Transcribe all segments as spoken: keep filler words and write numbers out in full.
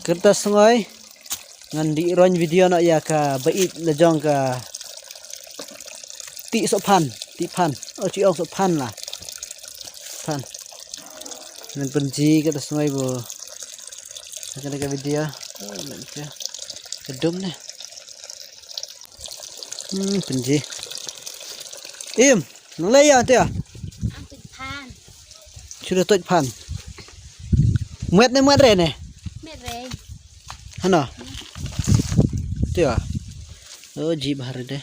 Kata sngoi ngan dih roiñ video noh ïa ka baieit la jong ka Tih Sohphan, Tih Phan. Oh, Tih Ong Sohphan la. Phan. Ngan pynji kata sngoi bo. Kata ka video. Oh, nanti. Kedum ne. Hmm, pynji. Im, nang lei ïa te. Ang tuj phan. Sudah tuj phan. Muat ne muat re ne? Muat re. Hana. Te ïa. Oh, ji bahar de.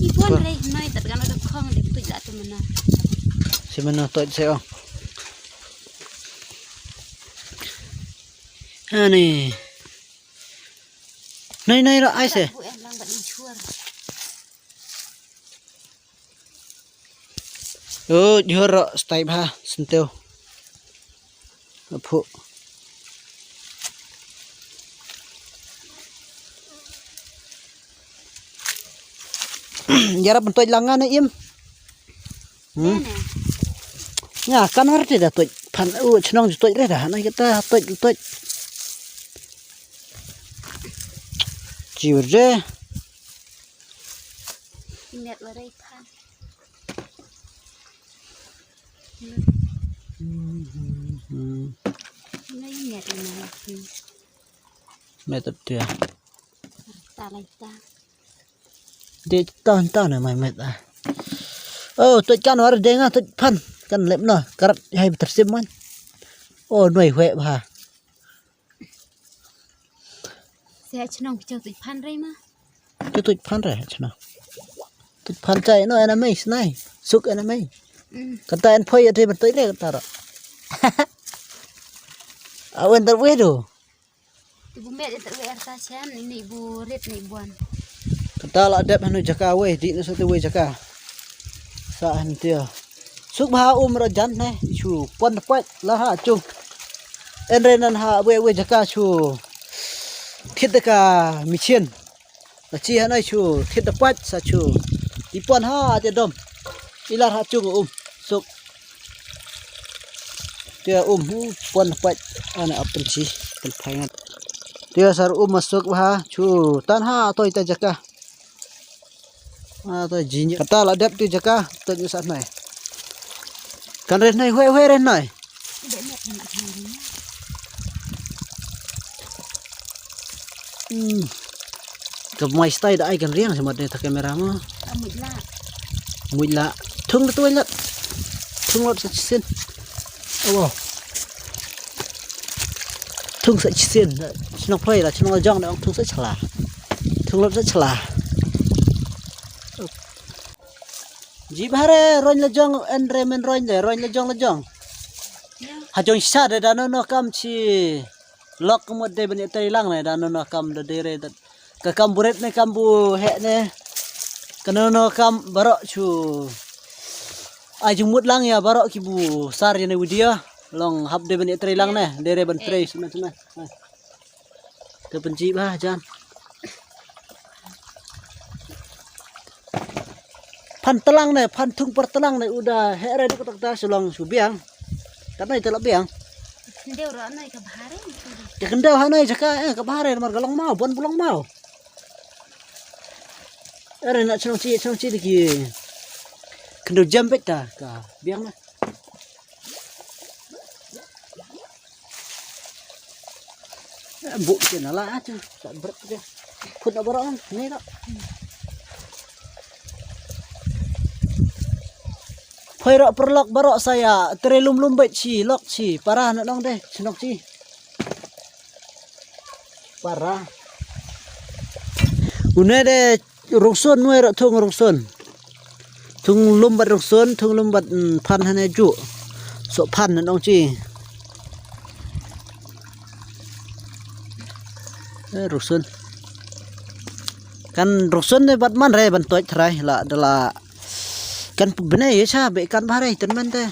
Ibuan re noi tat kan ada khong de tuj la tu mana. Si mana tuj se oh. Ani. Noi noi ro ai se. Bu em lang ba di chuar. Oh, jhur ro stai bha senteu. Phu. Ïarap ban tuid lang nga ne im. Hmm. Nga kan war te da tuid. Phan u chnong ju tuid re da. Na kita tuid tuid. Ji re. Net wa rei phan. Net wa rei phan. Met ap tia. Ta lai ta. Di ta ta na mai met ah. Oh, tuid kan war de nga tuid phan. Kan lep no. Karat hai betersim man. Oh, noi hwe bha. Saya chnong phi tuid phan rei ma. Ki tuid phan re chnong. Tuid phan chai no ena mei snai. Suk ena mei. Mm. Kata en phoi ate ban tuid re kata ro. Awen dar we do. Ibu met ita we arta chen ini ibu rit ni buan. Kata la dep hanu jaka we di na sate we jaka. Sa han tia. Suk bha um ro jan ne chu pon poi la ha chu. En re nan ha we we jaka chu. Thit ka michin. Ka chi hanai chu thit da pait sa chu. Ti pon ha te dom. Ilar ha chung um. Suk. Te um hu pon pait. Ana ap pen chi pen phai ngat. Te sar um masuk ha chu tan ha toi ta jaka. Ah, to jin kata la dep tu jaka, to ni sat nai. Kan ren nai, hue hue ren nai. Hmm. Ka mai stai da ai kan riang sama de ta kamera mo. Muj la. Muj la. Thung tu la. Thung lot sa sin. Oh, wow. Thung sa chisien, chnong phai la, chnong la jong, thung sa chla. Thung lop sa chla. Ji bahare roin la jong, en re men roin le, roin la jong la jong. Ha jong sa de da no no kam chi. Lok mo de ben tei lang ne da no no kam da de re da. Ka kam buret ne kam bu he ne. Ka no no kam barok chu. Ai jingmut lang ïa barok ki bu sar ïa ne video. Long hap de ban ïa trei lang ne. De re ban trei sna sna. Te pynji ba jan. Phan tlang ne, phan thung par tlang ne u da he re duk tak ta shu long shu biang. Kat nai te la biang. Khyndew ra nai ka bahare. Te khyndew ha nai jaka eh ka bahare mar ka long mau, bon bu long mau. Ere na chnong chi, chnong chi diki. Khyndew jam bet ta ka biang na. Buk ke na la aja, tak berat ke. Put na barok ni tak. Phoi rok perlok barok saya, tere lum lum bait chi, lok chi, para na nong deh, chnok chi. Para. Une de rungsun, nue rok thung rungsun. Thung lum bat rungsun, thung lum bat, mm, phan hane ju. So phan na nong chi. Eh, rungsun. Kan rungsun de bat man re ban toit thrai la de la. Kan bne ye cha be kan ba re ten man de.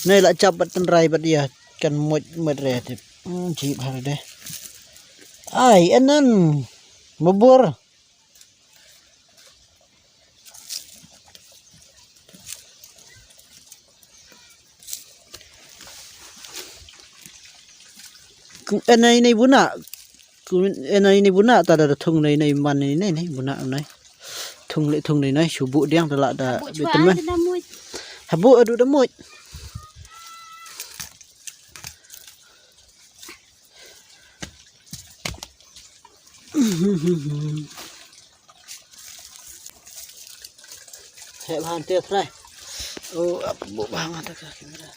Nei la chap bat ten rai bat ya kan moj moj re tip. Hmm, chip har de. Ai, enan. Mabur. Kum, eh, nai, nai buna. Kum, eh, nai, nai buna, ta da, da thung nai, nai man nai, nai, nai buna, nai. Thung le, thung nai, nai, shu bu diang da la da, ha bu bit chwa, temen. Da mut. Ha bu, adu da mut. Heh bha te trai. Oh, ap bu bha nga ta ka kamera.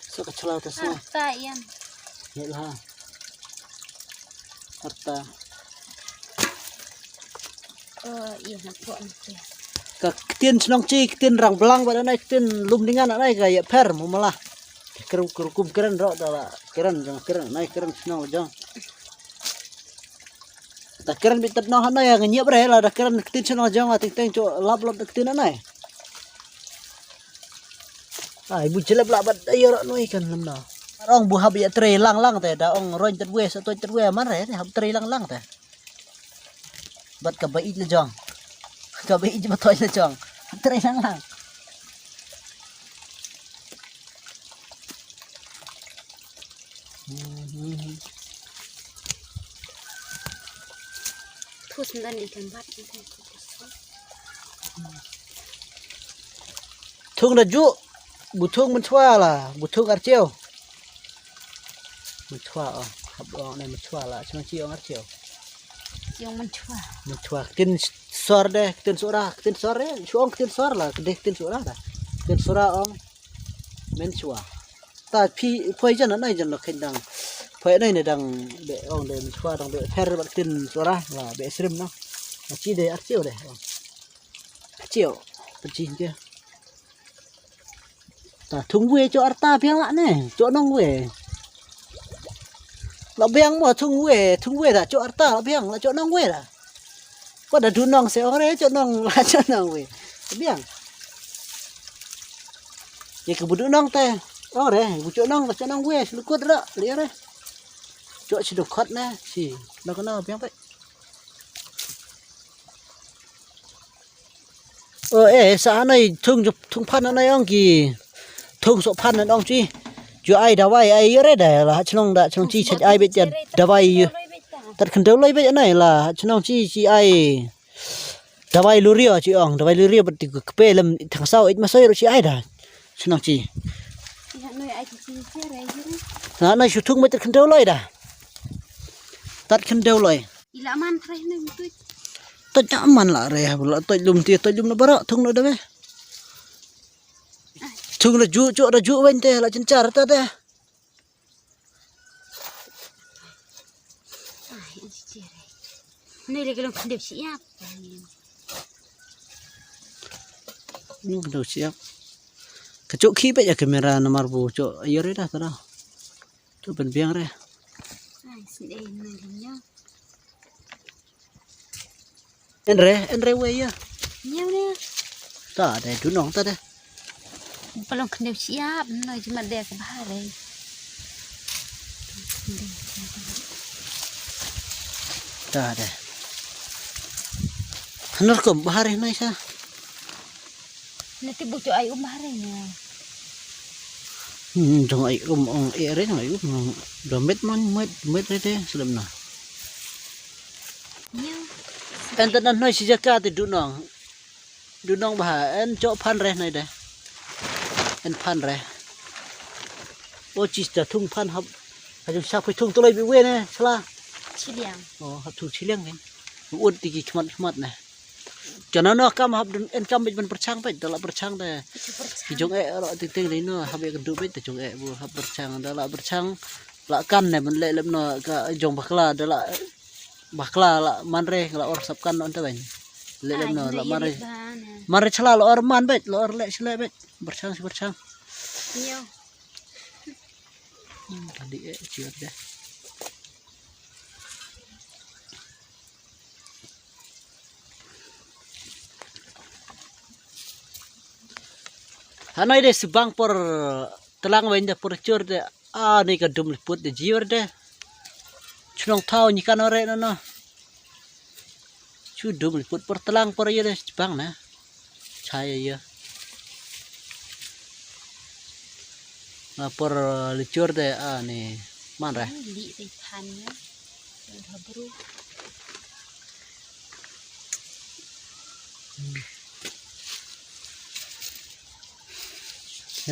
Sa ka chala ta sa. Arta ian. Heh bha. Arta. Oh, iya, na ko na ko. Ka ktien Chnong Chi, ktien Rangblang ba da nai, ktien Lumdingan da nai ka ïa pher mo mala. Kru, kru kum kren ro da la. Kren jong kren, nai kren Chnong jong. Ta kren bit tat noh hanai, nga ñiap re la da kren ktien Chnong jong, nga ting ting cho lap lap da ktien hanai. Ai, bu jlep la bat ayo rak noi kan lam na. Rong bu hap ïa trei lang lang te, da ong roin tat we, sa toi tat we, man re, hap trei lang lang te. Bat ka ba ij la jong. Ka ba ij ba toi la jong. Hap trei lang lang. Thus ndan ikan bat. Thung da ju, bu thung mynchwa la, bu thung archeo. Mynchwa, oh, hap ong ne mynchwa la, Chnong Chi ong archeo. Chi ong mynchwa. Mynchwa, ktien sor de, ktien sora, ktien sor de, shu ong ktien sor la, de ktien sora da. Ktien sora ong mynchwa. Ta phi, poi jan anai jan lo khen dang. Poi anai ne dang be ong de mynchwa dang be pher bat ktien sora la be srim na. Chi de archeo de. Archeo. Pynchi ke. Ta thung we cho arta biang la ne. Cho nong we. La biang mo thung we, thung we da cho arta la biang la cho nong we da. Ko da du nong se ong re cho nong la cho nong we. Biang. Ye ke bu du nong te. Ong re, bu cho nong la cho nong we, si lukut ra, li re. Cho si du khot ne, si. Na ko na biang pe. O, eh, sa anai thung, thung phan anai ong ki. Thung so phan an ong chi. Ju ai dawai ai re da la Chnong da Chnong Chi chaj ai bet ja dawai. Tat khan dawai bet anai la Chnong Chi chi ai. Dawai lurio chi ong, dawai lurio bet ti ku kpe lem thang sao et masoi ro chi ai da. Chnong Chi. Na anai shu thung bet tat khan dawai da. Tat khan dawai. Ila man trai nai mutui. Toj ta man la re, la toj lum ti, toj lum na bara, thung na da be. Thung na ju, ju da ju wen te, la chin char ta de. Nai le kelong kdep siap. Ni kdep siap. Ka chok khi pe ya kamera namar bu chok ayo re da ta da. Chok pen biang re. Ai, sdei nai le nyok. En re, en re wei ya. Nyau ne. Ta de, du nong ta de. Palong knew siap, no jimat de ka bahar de. Ta de. Hanor ko bahar no isa. Nanti bucu ai um bahar ne. Hmm, jong ai um ong e re jong ai um. Domet man met met re de selem na. Nyau. En ta nan noi si jaka te du nong. Du nong ba en cho phan re nai de. En phan re. O chi ta thung phan hap. Ha jong sa phi thung tulai bi we ne sala. Chiliang. O hap thung chiliang ne. Ut ti ki khmat khmat ne. Cho na no kam hap dun en kam bit ban perchang bit da la perchang de. Ki jong e ro ting ting de no hap e ka du bit te jong e bu hap perchang da la perchang. La kan ne ban le lem no ka jong bakla da la bakla la man re la or sap kan no ante ban. Le lem no la man re. Man re chla la or man bet la or le chla bet. Berchang si berchang. Nyo. Hmm, tadi eh ciot deh. Hanai de sibang por telang wen de por chur de. Ah, ni ka dum liput de jior de. Chnong thau ni kan ore no no. Chu dum liput por telang por ye de sibang na. Chai ye. Na por lichur de ah ni. Man re. Li te phan ne. Te ha bru.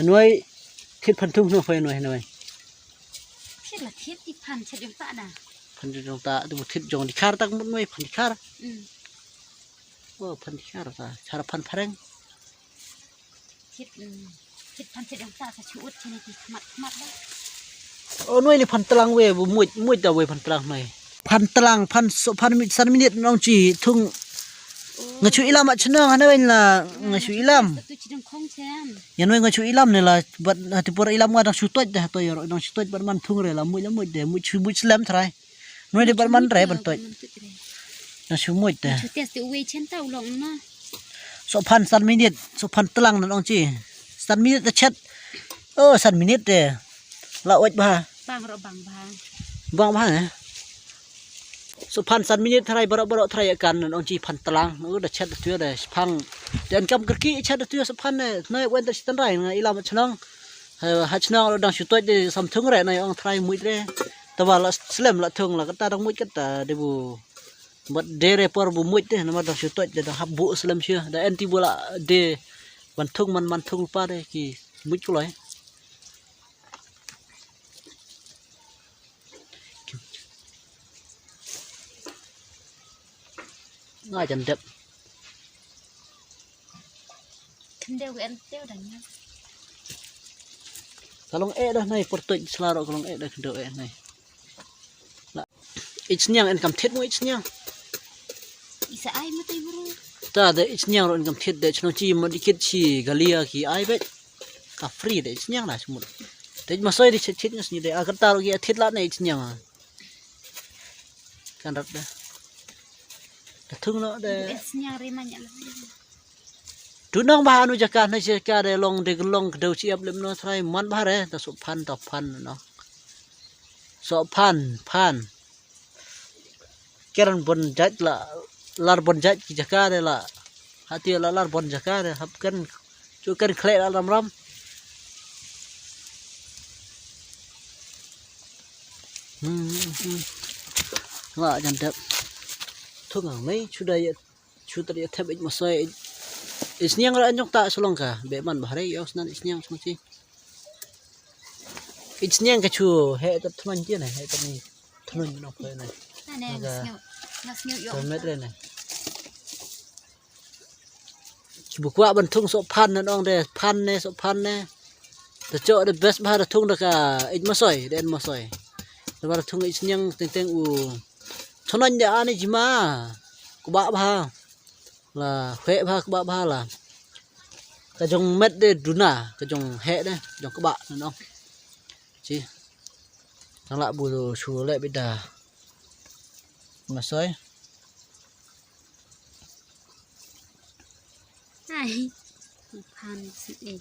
Nui thit phan thung no phai nui nui. Thit la thit ti phan thit jong ta na. Phan thit jong ta tu thit jong di khar tak mut nui phan di khar. Mm. Oh, phan di khar ta. Chara phan phareng. Thit, mm, thit phan thit jong ta sa chuut chini ki khmat khmat ba. Oh, nui ni phan tlang we bu muit muit da we phan tlang nui. Phan tlang phan so phan mit san minit nong chi thung. Nga chu ilam a chnong hana wen la nga chu ilam. Tu chi dong khong chen. Ya nui nga chu ilam ne la bat hati por ilam nga dang chu toit da to ya dang chu toit bat man thung re la muit la muit de muit chu muit slem thrai. Nui de bat man re ban toit. Dang chu muit de. Chu test u wei chen ta u long na. So phan san minit so phan tlang na nong chi. San minit da chet. Oh san minit de. La wait ba. Bang ro bang ba. Bang ba ne. So phan san minit thrai baro baro thrai kan nong chi phan tlang. Oh da chet tu da phang. Dan kam kerki chet tu so phan ne. Nai wen da chitan rai nga ilam chnong. Ha, ha chnong lo dang shu toit de sam thung re na ong thrai muit re. Taba la slem la thung la kata dang muit kata de bu. Bat de re por bu muit de nama dang shu toit de dang hap bu slem shu. Da en ti bu la de ban thung man man thung pa de ki muit kuloi. Nga jan dep. Khyndew en tew da nya. Ka long eh da nai por toit sla ro ka long eh da khyndew eh nai. La. Ich sniang en kam thit mo ich sniang. Isa ai ma tei bru. Ta da ich sniang ro en kam thit da chnong chi mo dikit chi galia ki ai bet. Ka free da ich sniang da chmut. Te ma soi di chit chit ngas ni de a kata ro ki a thit la na ich sniang. Kan rat da. Da thung no da. Sniang re ma nya la. Tu nong ba anu jaka na jaka de long de long de chi ap lem no thrai man ba re ta so phan ta phan no. So phan phan. Keran bon jait la lar bon jait ki jaka de la. Hati la lar bon jaka de hap kan chu kan khle la ram ram. Hmm, hmm, hmm. Wa jan dep. Thung ang mei chu da ye chu ta ye thep ik ma soi. Is niang ra nyok ta solong ka be man ba re yo snan is niang song chi. Ich sniang ka chu he ta thman ti ne he ta ni thman no ko ne. Ane ngas nyu ngas nyu yo. Ko met re ne. Chu bu kwah ban thung so phan ne ong de phan ne so phan ne. Ta cho de best ba da thung da ka ich ma soi de en ma soi. Da ba da thung ich sniang teng teng u. Thman de ani jima. Ku ba ba. La hweh bha kba bha la. Ka jong met de duna ka jong heh de jong kba na nong. Chi. Tang la bu shu le bida. Ma soi. Hai. Phan si eh.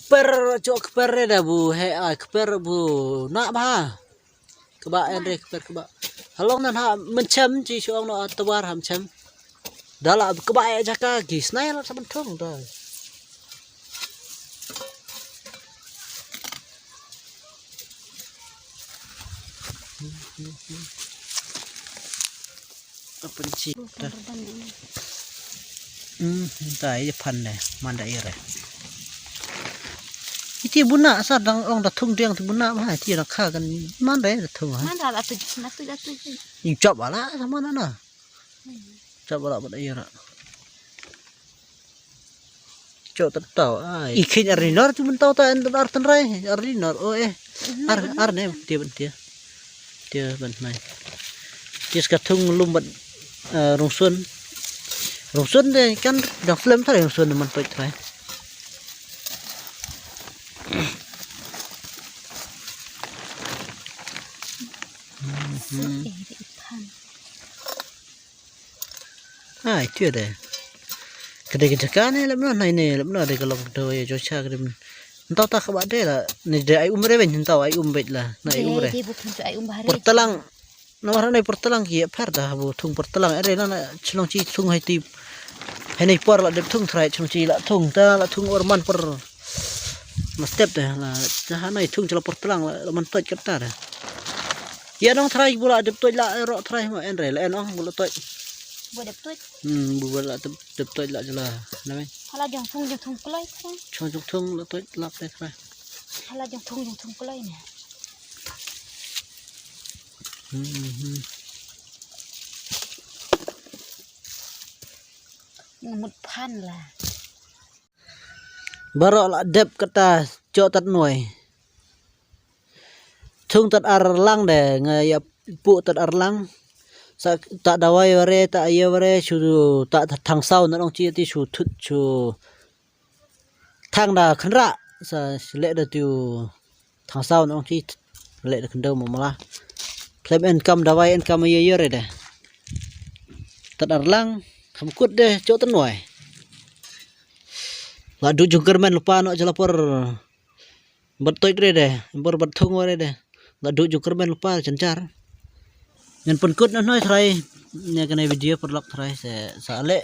Kper cho kper re da bu he ai kper bu na ba. Kba en re kper kba. Halong nan ha menchem chi shu ong no tawar ha menchem. Da la kba e jaka ki snai la sa benthung da. Apa ni chi? Hmm, ta ye phan ne, man da ye re. Iti buna sa dang ong da thung diang ti buna ba ti na kha kan man re da thung ha. Man da la tu na tu da tu. Ing chop ala sa man na. Chop ala ba da ye ra. Chok ta tau ai. I khin ar ni nor tu mentau ta en ar tan rai ar ni nor o eh. Ar ar ne ti ban ti. Ti ban nai. Ti ska thung lum ban rungsun. Rungsun de kan dang slem ta rungsun man toi trai. Ai, tu de. Kede kede ka ne lem no nai ne lem no de ka long do ye jo cha kede. Ntau ta ka ba de la. Ni de ai um re ben ntau ai um bet la. Na ai um re. Por talang. Na war nai por talang ki per da bu thung por talang re na na chlong chi thung hai ti. Hangne por la dep thung trai, chung chi la thung ta, la thung or man por. Ma step te la, ta hangne thung chi la por tlang la, la man toit kata te. Ïa nong trai bu la dep toit la ro trai ma en re la en ong bu la toit. Bu dep toit. Hmm, bu la dep, dep toit la jela. Na me. Hala jong thung jong thung kloi trai. Chung jong thung la toit la te trai. Hala jong thung jong thung kloi ne. Hmm, hmm. Ngamut phan la. Baroh la dep kata, choh tat noi. Thung tat ar lang de, nga ïa pu tat ar lang. Sa ta dawai ware, ta ïa ware, shu ta thang saw na long chi ti shu thut shu thang da khnra. Sa leh da tiu thang saw na long chi leh da khyndew ma mala. Khlem en kam dawai en kam ïa ïa re de. Tat ar lang, kham kut de, choh tat noi. La du jong kyrmen lupa no jela por. Bat toit re de, bor bat thung re de. La du jong kyrmen lupa chanchar. Ngan pynkut noh noi trai. Ne kane video paralok trai se sa le.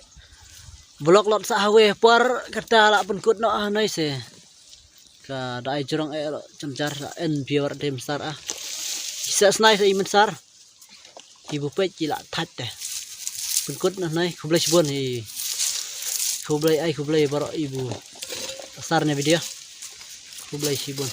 Vlog lot sa hawe por kata la pynkut noh noi se. Ka da ai jrong e lo chanchar sa en biar dem sar ah. Sa snai sa i men sar. Ibu peit ki la thait te. Pynkut noh noi, khublei shibun hi. Khublei ai khublei baroh ibu. Sar ne video. Khublei shibun.